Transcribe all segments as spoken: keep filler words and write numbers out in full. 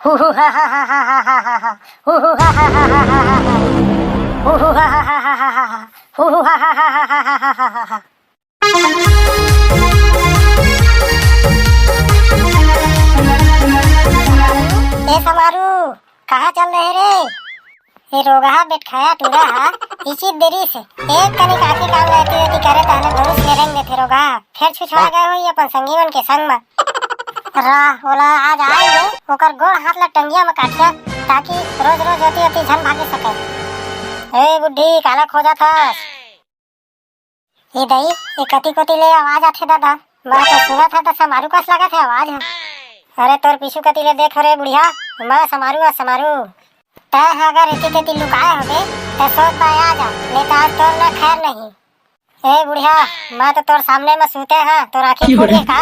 हु हु हा हा हा हा हा हा हा हा। हु हु हा हा हा हा हा हा हा। हु हु हा हा हा हा हा हा हा हा। ए समारू, कहाँ चल रहे रे? ये रोगहा बेटखाया टूरा हा, इचित देरी से एक कनी काकी काम रहती रहती करे, ताहले धनुष ले रेंग देथे रोगहा। फेर छुछुआ गए होई अपन संगी मन के संग म। रा, ओला आज आए हे, ओकर गोड़ हाथ ला टंगिया म काटिया, ताकि रोज रोज ओती ओती झन भागे सके। ए बुड्ढी, काला खोजत हस? ए दई, ए कति कोति ले आवाज आथे दादा? मैं तो सुनत हंव त समारू कस लगत हे आवाज ह। अरे तोर पीछू कति ले देख रे बुढ़िया, मैं समारू आ समारू। तैं ह अगर एती तेती लुकाए होबे, त सोच पाए आ जा, नहीं त आज तोर ना खैर नहीं। ए बुढ़िया, मैं तो तोर सामने में सूते हंव, तोर आँखी फूट गे का?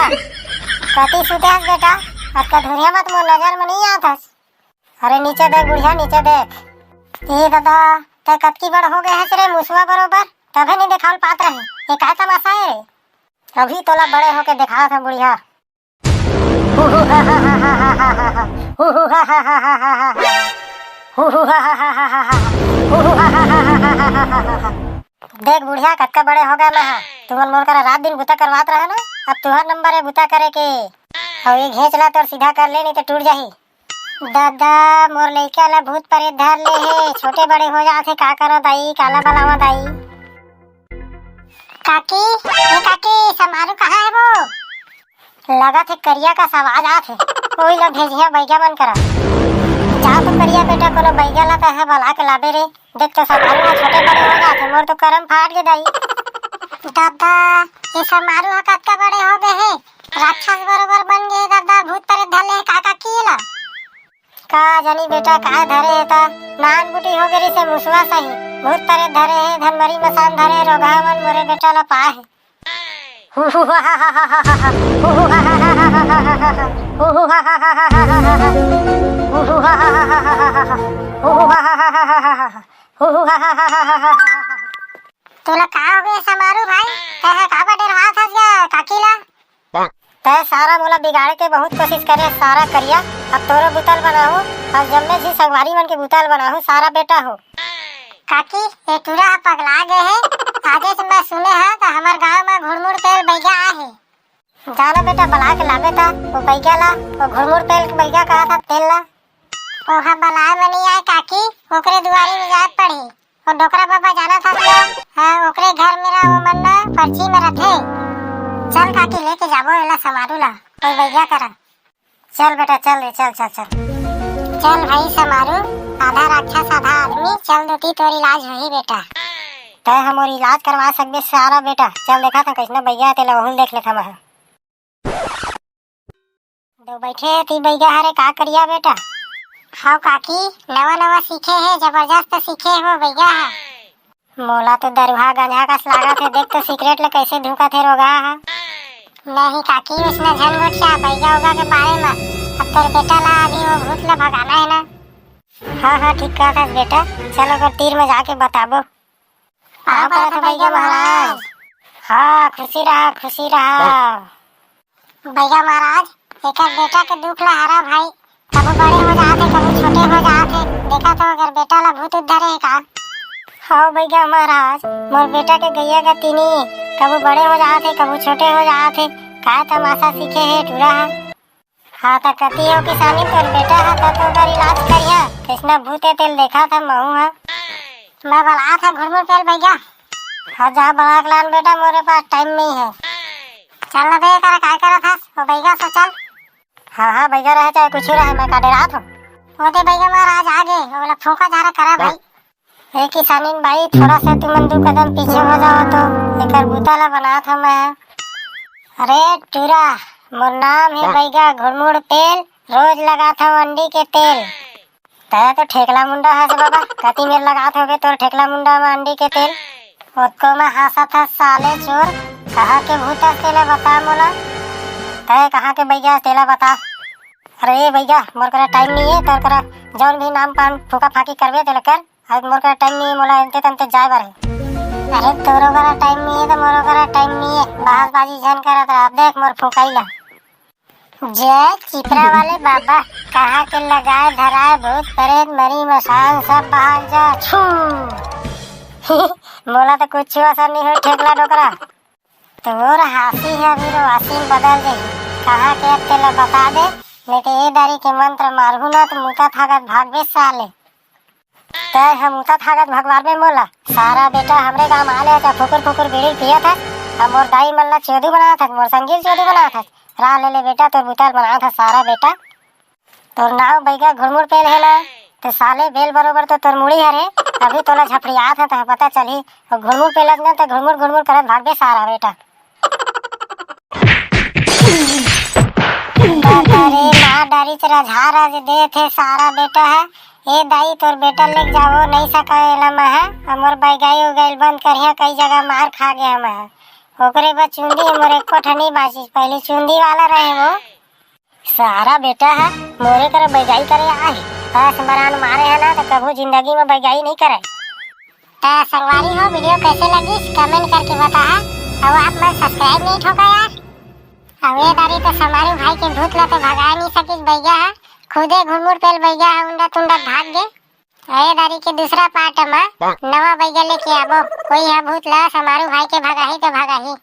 कति सूते हस बेटा? अतका धुरिया मत मोर नजर में नहीं आत हस। अरे नीचे देख बुढ़िया, नीचे देख। ए दादा, तैं कतकी बड़ हो गए हस रे मुसवा बरोबर, तभे नहीं देखावल पात रहे। ये काय तमाशा है रे? अभी तोला बड़े होके देखात हंव बुढ़िया। देख बुढ़िया, कतका बड़े हो गए मैं हा। तुमन मोर करा रात दिन बुता करवात रहे ना, अब तुहर नंबर है बुता करे के। अउ ये घेंच ला तोर सीधा कर ले, नहीं तो टूट जाही। दादा, मोर लइका ला भूत परेत धर ले हे, छोटे बड़े हो जात हे, का करों दाई, काला बलावं दाई? काकी, ए काकी, समारू कहाँ हे वो? लगत हे करिया कस आवाज आत हे, ओही ला भेजिया बइगा मन करा। जा तो करिया बेटा, कोनो बइगा ला तैं ह बला के लाबे रे। देख तो समारू ह छोटे बड़े हो जात हे, मोर तो करम फाट गे दाई। दादा, ये समारू ह कतका बड़े हो गए हे, राक्षस बरोबर बन गए हे दादा, भूत परेत धर ले हे का काकी ला? का जानी बेटा, काय धरे हे त, नान गुटी हो गे रिसे मुसवा सही, भूत परेत धरे हे, धनमरी मसान धरे, रोगहा मन मोरे बेटा ला पाए हे। तोला का हो गए समारू भाई? तैं ह काबर डरवात हस गा काकी ला? तैं सारा मोला बिगाड़े के बहुत कोशिश करे, सारा करिया। अब तोरो बुता ल बनाहूं, अब जम्मे झी संगवारी मन के बुता ल बनाहूं, सारा बेटा हो। काकी, ये टूरा ह पगला गए हे। आजे से मैं सुने हंव त हमर गांव म घुड़मुड़ पेल बइगा आए हे। जा ना बेटा, बला के लाबे त वो बइगा ला, वो घुड़मुड़ पेल के बइगा कहा था तेल ला। ओहा बलाए म नइ आय काकी, ओकरे दुआरी म जाए पड़ही। वो डोकरा बाबा जानत हस ना, हाँ, ओकरे घर मेरा वो मन ना पर्ची में रथे। चल काकी, लेके जाबो एला समारू ला, कोई बइगा करा। चल बेटा, चल रे, चल, चल, चल। चल भाई समारू, आधा राक्षस, आधा आदमी, चल देती तोर इलाज होही बेटा। तैं ह मोर इलाज करवा सकबे सारा बेटा। चल देखा था कैसना बइगा हे, तेला ओहू ल देख लेथन मैं। दो बैठे हे ती बइगा हरे का करिया बेटा? हव काकी, नवा नवा सीखे हे, जबरदस्त सीखे हे वो बइगा ह। मोला तो दरुहा गंजहा कस लागत हे, देख तो सिगरेट ले कैसे धुकत हे रोगहा ह। नहीं काकी, वैसना झन गोठिया बइगा उगा के बारे म। अब तोर बेटा ला अभी वो भूत ला भगाना हे ना। हाँ हाँ, ठीक कहत हस बेटा, चल ओकर तीर में जाके बताबो। पाँव परत हंव बइगा महाराज। हाँ, खुशी रहा, खुशी रहा। बइगा महाराज, एकर बेटा के दुख ला हरा भाई। कभू बड़े हो जात हे, कभू छोटे हो जात हे। देखा तो अगर बेटा ला भूत उत धरे हे का? हव बइगा महाराज, मोर बेटा के गइया गतिनी कभू बड़े हो जात हे, कभू छोटे हो जात हे। काय तमाशा सीखे हे टूरा ह। हाँ, त कति हो किसानी, तोर बेटा ह, त तो ओकर इलाज करिहा। कइसना भूत हे, तेल देखा था महू ह। मैं बलात हंव घुड़मुड़ पेल बइगा। हाँ, जा बला के लान बेटा, मोरे पास टाइम नहीं है। चल ना बे, करा काय करत हस, वो बइगा से चल। हाँ, हाँ, बइगा रहे चाहे कुछ रहे, मैं का डरात हंव। वो दे बइगा महाराज आ गे, ओला फूंका झारा करा भाई। ए किसानिन बाई, थोड़ा सा तुमन दू कदम पीछे हो जाओ तो, एकर बूता ला बनात हंव मैं। अरे टूरा, मोर नाम हे बइगा घुड़मुड़ पेल, रोज लगात हंव अंडी के तेल। तैं तो ठेकला मुंडा हस बाबा, कति मेर लगात होबे तोर ठेकला मुंडा म अंडी के तेल। ओतको म हांसत हस साले चोर, कहाँ के भूत हस तेला बता मोला। तैं कहाँ के बइगा हस तेला बता। अरे बइगा, मोर करा टाइम नहीं है, तोर करा जौन भी नाम पान फूका फाकी करबे तेला कर। अब मोर करा टाइम नहीं है, मोला एनते तनते जाए बर है। अरे तोरो करा टाइम नहीं है तो मोरो करा टाइम नहीं है, बहसबाजी झन करत रहा। अब देख मोर फुकाई ला। जय चिपरा वाले बाबा, कहाँ के लगाए धराए भूत प्रेत मरी मसान सब बाहर जा छू। मोला तो कुछ असर नहीं हो ठेकला डोकरा। तोर हासी हे अभी रो आसी में बदल जाही। कहाँ के अब तेला बता दे, नहीं तो ए दारी के मंत्र मारहू ना तो मुता थाकत भागबे साले। तै हम उता थाकत भगवान में मोला। सारा बेटा हमरे गांव आले त फुकुर फुकुर बीड़ी पियत हस, हम मोर दाई मन ला चोदू बनात हस, मोर संगील चोदू बनात हस। रा ले ले बेटा, तोर बुताल बनात हस सारा बेटा। तोर नाव बैगा घुड़मुड़ पेल हे ना, ते साले बेल बरोबर तो तोर मुड़ी हरे। अभी तोला झफड़ियात हे त पता चलही, और घुड़मुड़ पेलत ना ते घुड़मुड़ घुड़मुड़ करत भागबे सारा बेटा। बाबा रे, मार डारी चरा झारा जे दे थे सारा बेटा है। ए दाई, तोर बेटा लेके जावो नहीं सका एला मैं है। हमर बैगाई उगाइल बंद करिया, कई जगह मार खा गया मैं है। ओकरे बाद चुंदी हमर एको ठनी बाचिस, पहले चुंदी वाला रहे वो। सारा बेटा है, मोरे करे बैगाई करे आए। बस मरान मारे है ना, तो कभू जिंदगी में बैगाई नहीं करे। त संगवारी हो, वीडियो कैसे लगिस, कमेंट करके बताहा। अउ आप मन सब्सक्राइब नहीं ठोका यार। अउ ए दारी तो समारू भाई के भूत ला तो भगा नहीं सकिस बैगा हा, खुदे घुरमुर पेल बैगा हा उंडा तुंडा भाग गे। अउ ए दारी के दूसरा पार्ट मा नवा बैगा लेके आबो, कोई हा भूत ला समारू भाई के भगाही तो भगाही।